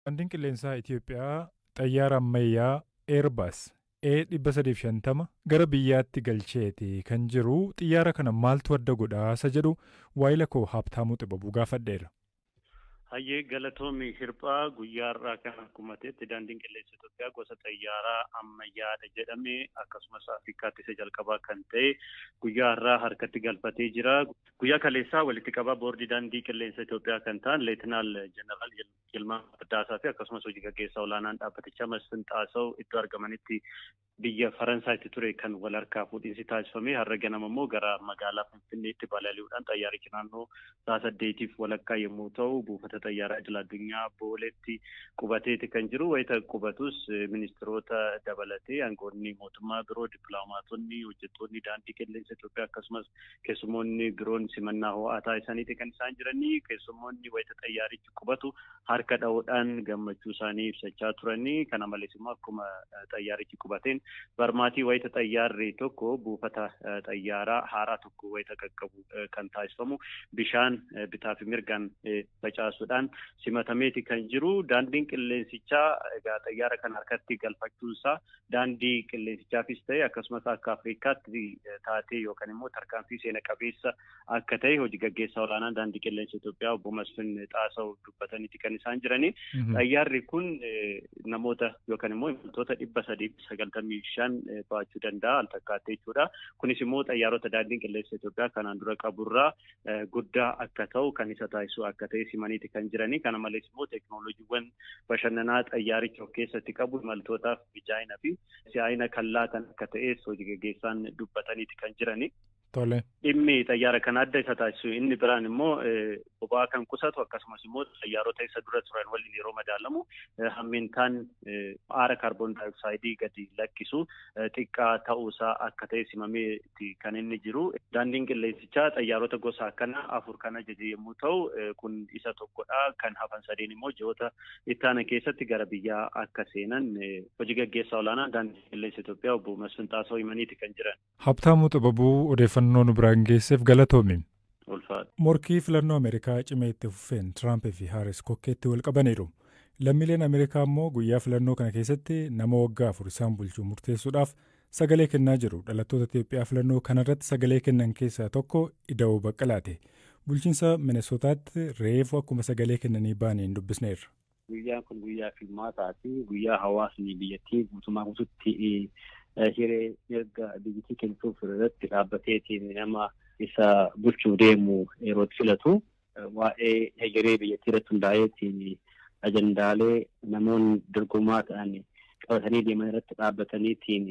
Daandiin qilleensaa Itoophiyaa xayyaara ammayyaa Airbus A350 gara biyyaatti galcheeti kan jiru. Xiyyaara kana maaltu adda godhaa isa jedhu waayila koo Haabtaamuu Xibabuu gaafadheera. Hayyee, galatoomi Hirphaa. Guyyaa har'aa kana akkuma ta'etti Daandiin Qilleensa Itoophiyaa gosa xayyaaraa ammayyaadha jedhame, akkasumas Afrikaatti isa jalqabaa kan ta'e guyyaa har'aa harkatti galfatee jira. Guyyaa kaleessaa walitti qabaa boordii Daandii Qilleensa Itoophiyaa kan ta'an Leetinaal Jeneraal Yilmaa Mardaasaa fi akkasumas hojii gaggeessaa olaanaan dhaabbatichaa Masfin Xaasaw iddoo argamanitti biyya Faransaayitti ture kan wal harkaa fuudhinsi taasifame. Har'a ganama immoo gara magaalaa Finfinneetti balali'uudhaan xayyaarichi naannoo sa'a 8:30 yommuu ta'u buufata xayyaaraa idil addunyaa Booleetti qubateeti kan jiru. Wayita qubatus ministiroota dabalatee aangoonni mootummaa biroo, dippiloomaatonni, hojjettoonni Daandii Qilleensa Itoophiyaa akkasumas keessummoonni biroon simannaa ho'aa taasisaniiti kan isaan jiranii. Keessummoonni wayita xayyaarichi qubatu harka dha'uudhaan gammachuu isaanii ibsachaa turanii. Kana malees immoo akkuma xayyaarichi qubateen barmaatii wayita xayyaarri tokko buufata xayyaaraa haaraa tokko wayita qaqqabu kan taasifamu bishaan bitaa fi mirgaan facaasuudhaan simatameeti kan jiru. Daandiin qilleensichaa egaa xayyaara kan harkatti galfachuunsaa daandii qilleensichaafis ta'e akkasumas akka Afrikaatti taatee yookaan immoo tarkaanfii seena qabeessa akka ta'e hojii gaggeessaa olaanaan Daandii Qilleensa Itoophiyaa obbo Masfin Xaasaw dubbataniiti kan isaan jiranii. Xayyaarri kun namoota yookaan immoo imaltoota 395 baachuu danda'a al takkaatti jechuudha. Kunis immoo xayyaarota Daandiin Qilleensa Itoophiyaa kanaan dura qaburraa guddaa akka ta'u kan isa taasisu akka ta'e simaniiti kan jiranii. Kana malees immoo teekinooloojiiwwan bashannanaa xayyaaricha of keessatti qabu imaltootaaf mijaa'ina fi si'aayina kan laatan akka ta'es hojii gaggeessaan dubbataniiti kan jiranii. Dhimmi xayyaara kana adda isa taasisu inni biraan immoo boba'aa kan qusatu, akkasumas immoo xayyaarota isa dura turan waliin yeroo madaalamu hammeentaan aara kaarboon daayoksayidii gadi lakkisu xiqqaa ta'uusaa akka ta'e simameeti kan inni jiru. Daandiin qilleensichaa xayyaarota gosa akkanaa afur kan ajaje yommuu ta'u, kun isa tokkodha. Kan hafan sadeen immoo ji'oota itti aanan keessatti gara biyyaa akka seenan hojii gaggeessaa olaanaa Daandii Qilleensa Itoophiyaa obbo Masfin Xaasoo himaniiti kan jiran. Habtaamuu Xibabuu, odeeffannoo nu biraan geesseef galatoomi. Ulfaadha. Morkii filannoo Ameerikaa cimee itti fufeen Tiraamp fi Haaris kokkeetti wal qabaniiru. Lammiileen Ameerikaa immoo guyyaa filannoo kana keessatti nama waggaa 4 isaan bulchuu murteessuudhaaf sagalee kennaa jiru. Dhalattoota Itoophiyaa filannoo kanarratti sagalee kennan keessaa tokko Ida'uu Baqqalaati. Bulchiinsa Minesootaatti reefu akkuma sagalee kennanii baaniin dubbisneerra. Guyyaan kun guyyaa filmaataati. Guyyaa hawaasni biyyattii guutumaa guututti hiree mirga biyyattii kennuuf irratti dhaabbateetiin nama isa bulchuu deemu yeroo itti filatu. Waa'ee hegeree biyyattii irratti hundaa'eetiin ajandaalee namoonni dorgomaa ta'an qabatanii deeman irratti dhaabbataniitiin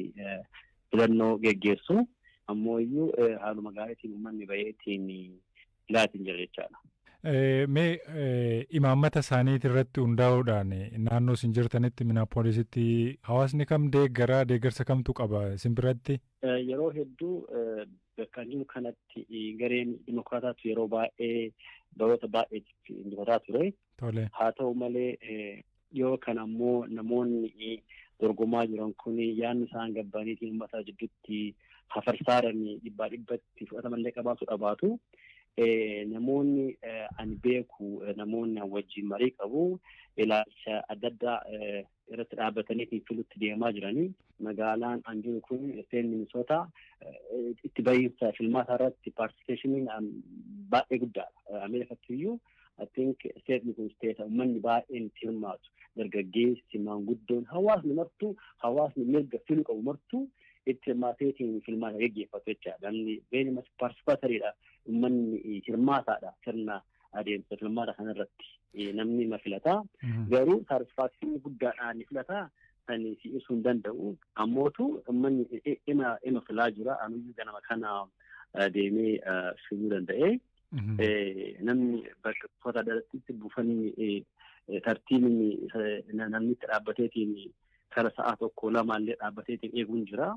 filannoo geggeessu. Ammoo iyyuu haaluma gaariitiin uummanni baheetiin filaatiin jira jechaadha. Mee imaammata isaanii irratti hundaa'uudhaan naannoo isin jirtanitti, Minneapolisitti, hawaasni kam deeggaraa, deeggarsa kamtu qaba isin biratti? Yeroo hedduu bakka jiru kanatti gareen Dimokiraataatu yeroo baay'ee baroota baay'eetiif injifataa ture. Haa ta'u malee dhiyoo kana ammoo namoonni dorgomaa jiran kun yaadni isaan gabbaniitiin uummata jidduutti hafarsaaran dhibbaa dhibbatti fudhatamallee qabaatu dhabaatu. Namoonni ani beeku, namoonni ani wajjin marii qabu, ilaalcha adda addaa irratti dhaabbatanii filutti deemaa jiranii. Magaalaan an jiru kun state Minisoota itti bahiinsa filmaata irratti participationiin baay'ee guddaadha. Ameerikaatti iyyuu I think stateni kun state uummanni baay'een itti hirmaatu. Dargaggeessi, maanguddoon, hawaasni martuu, hawaasni mirga filuu qabu martuu itti hirmaateetiin filmaata geggeeffatu jechaadha. Namni very much participatoryidha. Uummanni hirmaataadha sirna adeemsa filmaata kanarratti. Namni ma filataa. Garuu satisfaction guddaadhaan ni filataa kan si ibsuu hin danda'u. Ammootu uummanni ima filaa jira. Anuyyuu ganama kana deemee filuu danda'e. Namni bakka uffata adda buufanni tartiibni namni itti dhaabbateetiin kara sa'a tokko lamaallee dhaabbateetiin eeguun jira.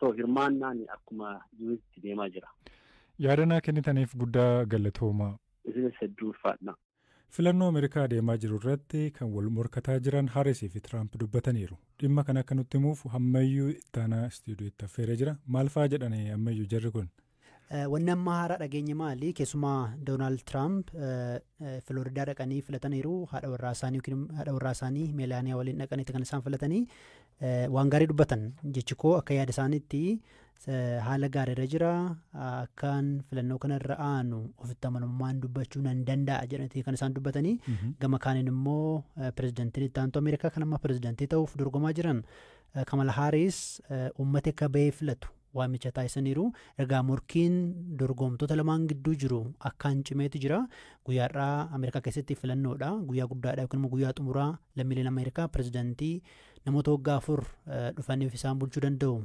So hirmaannaan akkuma jirutti deemaa jira. Yaadanaa kennitaniif guddaa galatoomaa. Isinis hedduu ulfaadha. Filannoo Ameerikaa deemaa jiru irratti kan wal morkataa jiran Haarisii fi Tiraamp dubbataniiru. Dhimma kana akka nutti himuuf Ammayyuu Ittaanaa istuudiyootti affeeree jira. Maal fa'aa jedhanii ammayyuu jarri kun? Wanni amma haaraa dhageenye maali? Keessumaa Doonaald Tiraamp Filooridaa dhaqanii filataniiru. Haadha warraa isaanii yookiin haadha warraa isaanii Meelaaniyaa waliin dhaqaniiti kan isaan filatanii waan gaarii dubbatan. Jechi koo akka yaada isaaniitti haala gaariirra jira. Akkaan filannoo kanarra aanu ofitti amanamummaan dubbachuu nan danda'a jedhanii kan isaan dubbatanii. Gama kaaniin immoo pirezidantiin itti aantu Ameerikaa kan amma pirezidantii ta'uuf dorgomaa jiran Kamala Haaris uummati akka bahee filatu waamicha taasisaniiru. Egaa morkiin dorgomtoota lamaan gidduu jiru akkaan cimeetu jira. Guyyaa har'aa Ameerikaa keessatti filannoodha. Guyyaa guddaadha yookiin immoo guyyaa xumuraa lammiileen Ameerikaa pirezidantii namoota waggaa 4 dhufaniif isaan bulchuu danda'u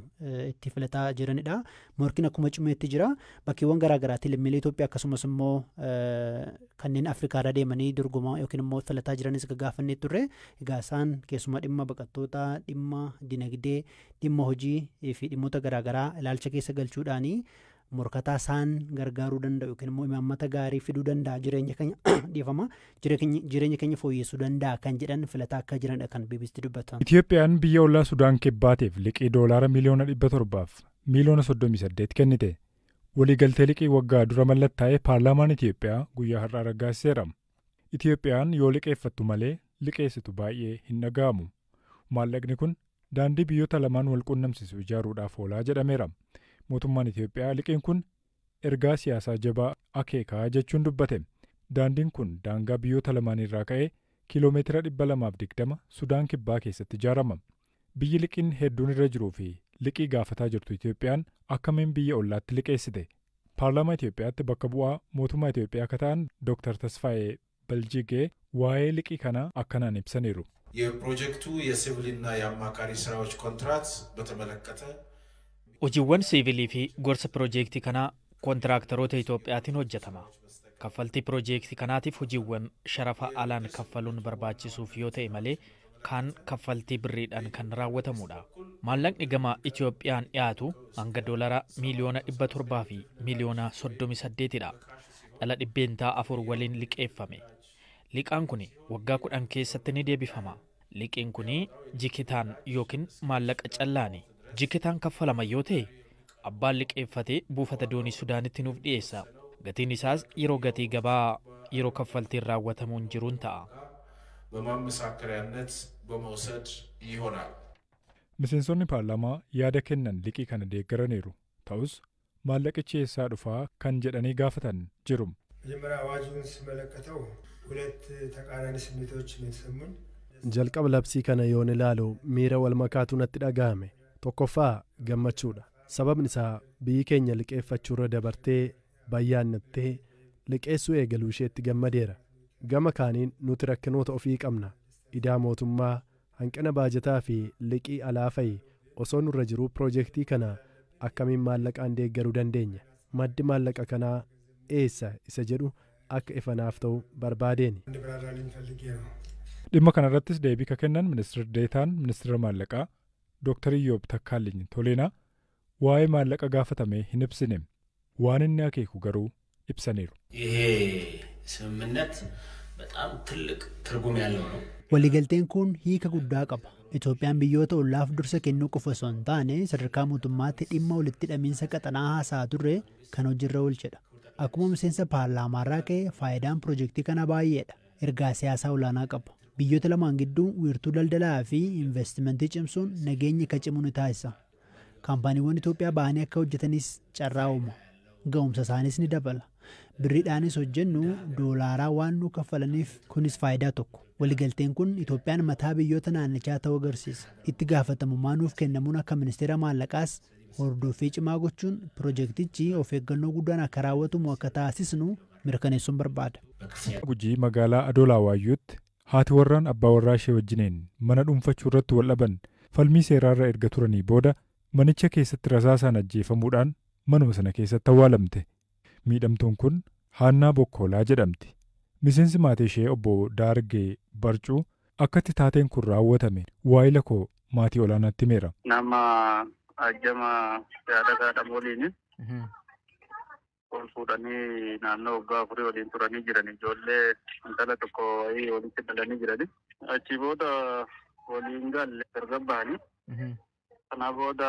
itti filataa jiranidha. Morkiin akkuma cimeetti jira. Bakkeewwan garaa garaatti lammiilee Itoophiyaa akkasumas immoo kanneen Afrikaarra deemanii dorgomaa yookiin immoo filataa jiranis gaggaafannee turre. Egaa isaan keessumaa dhimma baqattootaa, dhimma dinagdee, dhimma hojii fi dhimmoota garaa garaa ilaalcha keessa galchuudhaanii morkataa isaan gargaaruu danda'u yookiin immoo imaammata gaarii fiduu danda'a, jireenya keenya dhiifama, jireenya keenya fooyyessuu danda'a kan jedhan filataa akka jiranidha kan BBCtti dubbatan. Itoophiyaan biyya ollaa Sudaan kibbaatiif liqii doolaara miliyoona 700 miliyoona 38 kennite. Waliigaltee liqii waggaa dura mallattaa'e paarlaamaan Itoophiyaa guyyaa har'aa raggaasiseera. Itoophiyaan yoo liqeeffattu malee liqeessitu baay'ee hin dhaga'amu. Maallaqni kun daandii biyyoota lamaan wal qunnamsiisu ijaaruudhaaf oolaa jedhameera. Mootummaan Itoophiyaa liqiin kun ergaa siyaasaa jabaa akeekaa jechuun dubbate. Daandiin kun daangaa biyyoota lamaan irraa ka'ee kiiloomeetira 220 Sudaan kibbaa keessatti ijaarama. Biyyi liqiin hedduun irra jiruu fi liqii gaafataa jirtu Itoophiyaan akkamiin biyya ollaatti liqeessite? Paarlaamaa Itoophiyaatti bakka bu'aa mootummaa Itoophiyaa akka ta'an Dr. Tasfaayee Baljigee waa'ee liqii kanaa akkanaan ibsaniiru. የፕሮጀክቱ የሲቪልና የአማካሪ ስራዎች ኮንትራት በተመለከተ Hojiiwwan siivilii fi gorsa piroojeektii kanaa kontiraaktaroota Itoophiyaatiin hojjetama. Kaffaltii piroojeektii kanaatiif hojiiwwan sharafa alaan kaffaluun barbaachisuuf yoo ta'e malee kaan kaffaltii birriidhaan kan raawwatamudha. Maallaqni gama Itoophiyaan dhiyaatu hanga doolara miiliyoona 700 fi miiliyoona 38dha. Dhala 4% waliin liqeeffame. Liqaan kun waggaa 10 keessatti ni deebifama. Liqiin kun jikitaan yookiin maallaqa callaani. Jikitaan kaffalama yoo ta'e abbaan liqeeffatee buufata doonii Sudaanitti nuuf dhiyeessa. Gatiin isaas yeroo gatii gabaa yeroo kaffaltiin raawwatamuun jiruun ta'a. በማመሳከሪያነት በመውሰድ ይሆናል። Miseensonni paarlaamaa yaada kennan liqii kana deeggaraniiru. Ta'us maallaqichi eessaa dhufaa kan jedhanii gaafatan jiru. መጀመሪያ አዋጁን ስመለከተው ሁለት ተቃራኒ ስሜቶች ነው የተሰሙኝ። Jalqaba labsii kana yoon ilaalu miira wal makaatu natti dhagahame. Tokkoffaa gammachuudha. Sababni isaa biyyi keenya liqeeffachuurra dabartee bayyaannattee liqeessuu eegaluu isheetti gammadeera. Gama kaaniin nuti rakkinoota ofii qabna. Idaa mootummaa, hanqina baajataa fi liqii alaa fa'i osoo nurra jiruu piroojeektii kana akkamiin maallaqaan deeggaruu dandeenya? Maddi maallaqa kanaa eessa isa jedhu akka ifanaaf ta'u barbaadeeni. እንዲብራራልኝ ፈልጌ ነው። Dhimma kanarrattis deebii ka kennan ministeera deetaan ministeera maallaqaa Dr. Iyyoob Takkaaliny Toleenaa waa'ee maallaqa gaafatame hin ibsine. Waan inni akeeku garuu ibsaniiru. ይሄ ስምምነት በጣም ትልቅ ትርጉም ያለው ነው። Waliigalteen kun hiika guddaa qaba. Itoophiyaan biyyoota ollaaf dursa kennuu qofa osoo hin taane sadarkaa mootummaatti dhimma walitti hidhamiinsa qaxanaa haasaa turre kan hojiirra oolchedha. Akkuma miseensa paarlaamaarraa ka'e faayidaan piroojeektii kana baay'eedha. Ergaa siyaasaa olaanaa qaba. Biyyoota lamaan gidduu wiirtuu daldalaa fi investimentii cimsuun nageenyi akka cimu ni taasisa. Kaampaaniiwwan Itoophiyaa ba'anii akka hojjetanis carraa uuma. Ga'umsa isaanis ni dabala. Birriidhaanis hojjennu doolaaraa waan nu kaffalaniif kunis faayidaa tokko. Waliigalteen kun Itoophiyaan mataa biyyoota naannichaa ta'uu agarsiisa. Itti gaafatamummaa nuuf kennamuun akka ministeera maallaqaas hordoffii cimaa gochuun piroojeektichi of eeggannoo guddaan akka raawwatamu akka taasisnu mirkaneessuun barbaada. Gujii magaalaa Adoolaa Waayyuutti haati warraan abbaa warraa ishee wajjiniin mana dhuunfachuu irratti wal dhaban falmii seeraarra erga turanii booda manicha keessatti rasaasaan ajjeefamuudhaan manuma sana keessatti awwaalamte. Miidhamtuun kun Haannaa Bokkoolaa jedhamti. Miseensi maatii ishee obbo Daargee Barcuu akkatti taateen kun raawwatame waayila koo maatii olaanaatti himeera. Nama ajjama yaadataadhaan waliin ol fuudhanii naannoo waggaa 4 waliin turanii jiran ijoollee intala tokko wayii walitti dhalanii jirani. Achi booda waliin galle gargar bahanii. Kana booda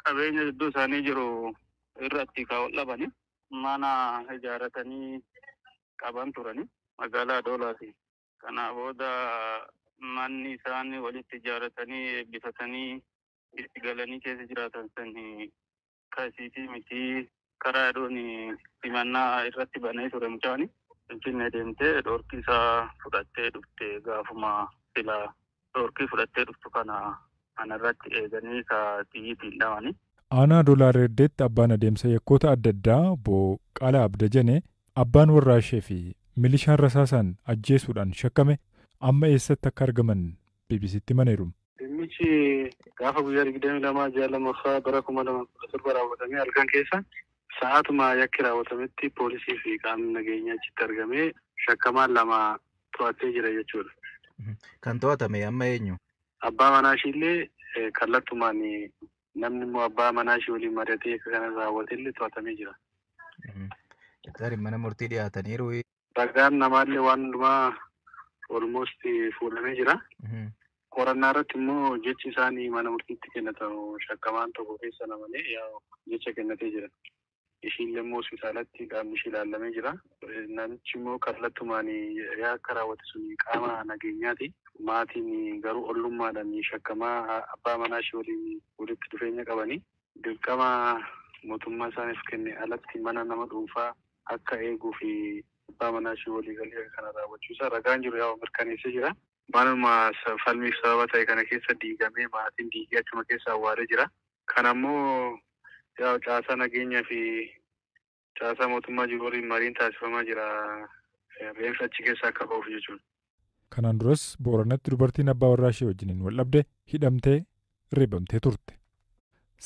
qabeenya gidduu isaanii jiru irratti kan dhabani mana ijaarratanii qaban turani magaalaa Adoolaati. Kana booda manni isaan walitti ijaarratanii eebbifatanii itti galanii keessa jiraatan sani kasiitii miti karaa adoon simannaa irratti banee ture mucaani. Finfinnee deemtee dhoorkii isaa fudhattee dhufte gaafuma silaa dhoorkii fudhattee dhuftu kana kanarratti eeganii ka xiyyiitiin dhawani. Aanaa Adoolaa Reeddeetti abbaan adeemsa yakkoota adda addaa obbo Qalaa Abdajane abbaan warraa ishee fi milishaan rasaasaan ajjeesuudhaan shakkame amma eessatti akka argaman BBCtti himaniiru. Dhimmichi gaafa guyyaa 22 ji'a 2ffaa bara 2017 raawwatamee halkan keessa sa'aatuma yakki raawwatametti poolisii fi qaamni nageenyaa achitti argamee shakkamaan 2 to'atee jira jechuudha. Kan to'atame amma eenyu? Abbaa manaa ishiillee kallattumaan namni immoo abbaa manaa ishii waliin mari'atee akka kana raawwatellee to'atamee jira. Tarii mana murtii dhiyaataniiru. Ragaan namaallee waan hundumaa almost fuudhamee jira. Qorannaa irratti immoo jechi isaanii mana murtiitti kennatamu shakkamaan tokko keessa namanii jecha kennatee jira. Ishiillee immoo hospitaalatti qaamni ishii ilaallamee jira. Namichi immoo kallattumaan akka raawwate sun qaama nageenyaati. Maatiin garuu ollummaadhaan shakkamaa abbaa manaa ishii waliin walitti dhufeenya qabanii dirqama mootummaa isaaniif kenne alatti mana nama dhuunfaa akka eeguu fi abbaa manaa ishii walii galee kana raawwachuusaa ragaan jiru yaa'u mirkaneessee jira. Manuma falmiif sababa ta'e kana keessa diigamee maatiin diigee achuma keessa awwaalee jira. Kana immoo yaa'u caasaa nageenyaa fi caasaa mootummaa jiru waliin mariin taasifamaa jira. Reenfi achi keessa akka ba'uuf jechuudha. Kanaan duras Booranatti dubartiin abbaa warraa ishee wajjiniin wal dhabde hidhamtee reebamtee turte.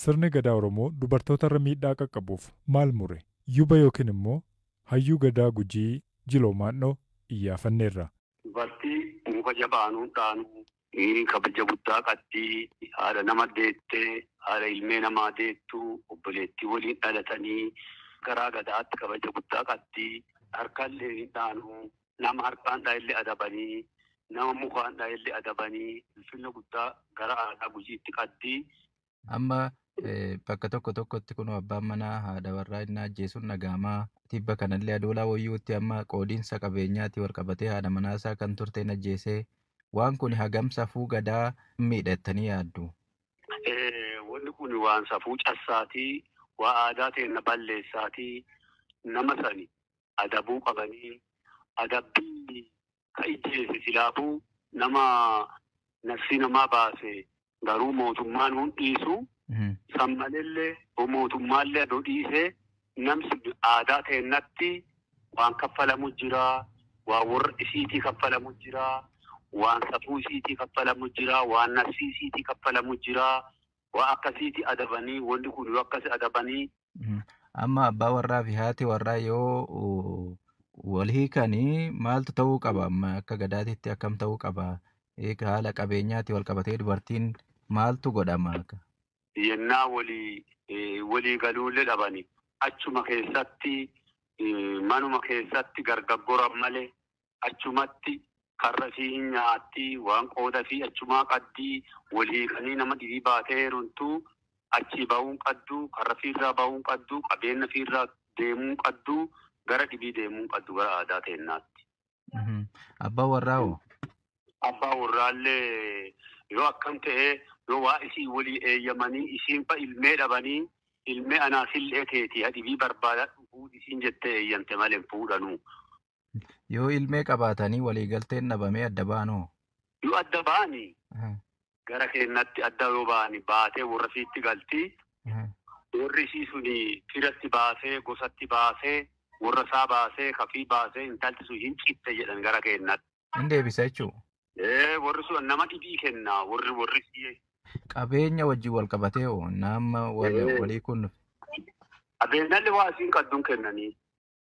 Sirni gadaa Oromoo dubartootarra miidhaa qaqqabuuf maal mure? Yuba yookiin immoo hayyuu gadaa Gujii Jiloo Maannoo iyyaafanneerra. Dubartii muka jabaanuun dhaanuu kabaja guddaa qabdi, haadha nama deettee, haadha ilmee namaa deettuu, obboleettii waliin dhalatanii garaa gadaatti kabaja guddaa qabdi. Harkallee hin dhaanuu, nama harkaan dhaa'ellee adabanii, nama mukaan dhaa'ellee adabanii, ulfina guddaa gara aadaa Gujiitti qabdi. Amma bakka tokko tokkotti kun abbaan manaa haadha warraa inni ajjeesuun dhaga'amaa. Tibba kanallee Adoolaa Wayyuutti amma qoodiinsa qabeenyaatti wal qabatee haadha manaasaa kan turte hin ajjeesee waan kun hagam safuu gadaa miidhattanii yaaddu. Wanni kun waan safuu cassaatii, waa aadaa teenna balleessaatii, nama sani adabuu qabanii, adabbii ka ijjeese silaafuu nama nafsi namaa baase garuu mootummaan hun dhiisu. San malellee mootummaallee adoo dhiisee namsi aadaa teennatti waan kaffalamu jira, waan warra isiitii kaffalamu jira, waan safuu isiitii kaffalamu jira, waan nafsii isiitii kaffalamu jira, waan akkasiitii adabanii wanni kun yoo akkasi adabanii. Amma abbaa warraa fi haati warraa yoo wal hiikanii maaltu ta'uu qaba? Amma akka gadaatitti akkam ta'uu qaba? Haala qabeenyaatti wal qabatee dubartiin maaltu godhama? Yennaa walii galuullee dhabani. Achuma keessatti manuma keessatti gargaggoran malee achumatti karra fi hin nyaatti waan qooda fi achumaa qaddii walii hiikanii nama dhibii baatee heerumtu achii ba'uun qadduu karra fiirraa ba'uun qadduu qabeenya fiirraa deemuun qadduu gara dhibii deemuun qaddu gara aadaa teennaatti. Abbaa warraa hoo? Abbaa warraallee yoo akkam ta'ee yoo waa isii walii eeyyamanii isiin fa ilmee dhabanii ilmee anaafillee teeti hadhibii barbaada dhufuu isiin jettee eeyyamte malee hin fuudhanuu. Yoo ilmee qabaatanii waliigalteen dhabamee adda baanoo? Yoo adda ba'anii gara keennatti adda yoo ba'anii baatee warra fiitti galti. Warri isii suni firatti baasee gosatti baasee warra isaa baasee kafii baasee intalti sun hin citte jedhan gara keennatti. Hin deebisa jechuudha. Warri sun nama dhibii kenna warri isii. Qabeenya wajjin wal qabatee hoo nama walii kun. Qabeenyallee waa isiin qadduun kennanii.